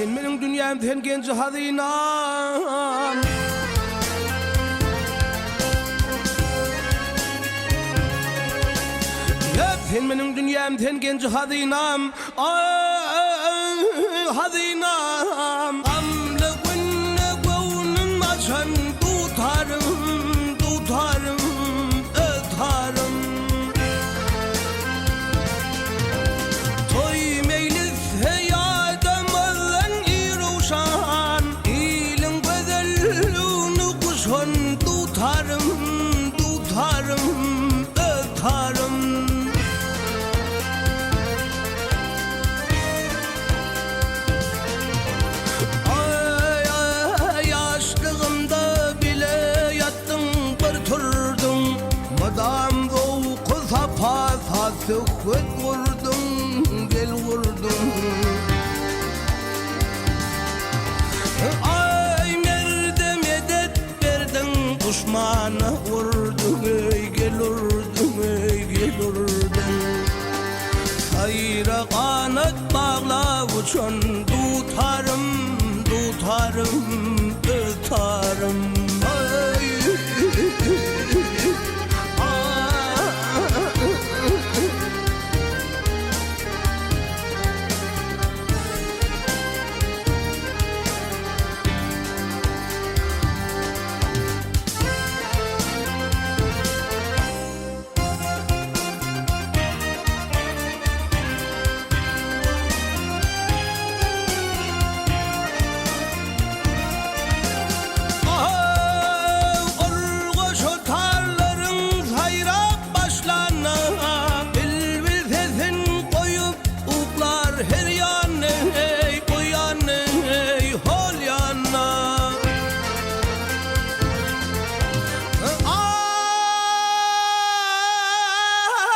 Sen meniň dünýäm, sen genji hazynam. Sen meniň dünýäm, sen genji hazynam. Aý, hazynam. Gamly günde göwnüm açan dutarym, dutarym, öz tarym. Toý meýlis ýadamazdan irowşan, Iliň gözelligini guşan dutarym, dutarym, öz tarym. Aý, ýaşlygymda bile ýatdyň, bir turduň, Mydam zowky-sapa saz-söhbet gurduň, gel gurduň. Aý, merde medet berdiň, duşmana urduň, eý, gel urduň, eý, gel urduň. Saýra ganat baglap uçan dutarym, dutarym, öz tarym. Ol goşa tarlaryň saýrap başlanyna, Bilbil sesin goýup uklar her ýany, o ýany, hol ýana.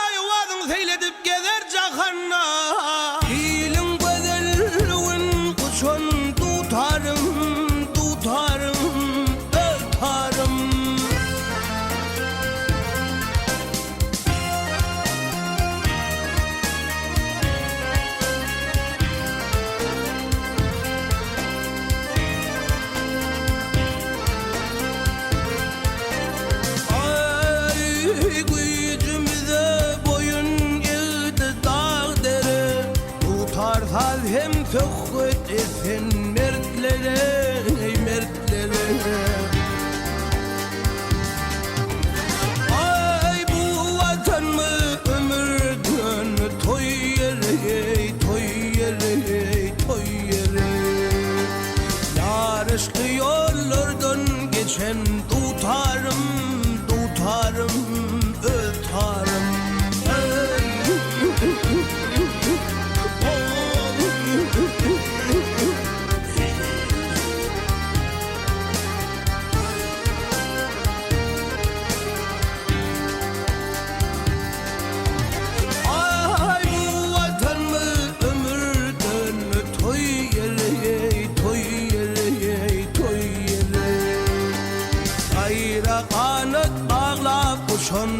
Aý, owazyň seýledip gezer jahanda. Iliň gözelligin guçan dutarym, dutarym, öz tarym. Aý, güýjümize boýun egdi dag-dere, Dutar saz hem söhbet etsin mertlere, eý, mertlere. Aý, bu Watanmy ömürden toý ýeri, eý, toý ýeri, eý, toý ýeri. Ýaryşly ýollardan geçen dutarym, dutarym, öz tarym. Aý bu Watanmy ömürden toý ýeri eý toý ýeri eý toý ýeri. Gaýra ganat baglap uçan.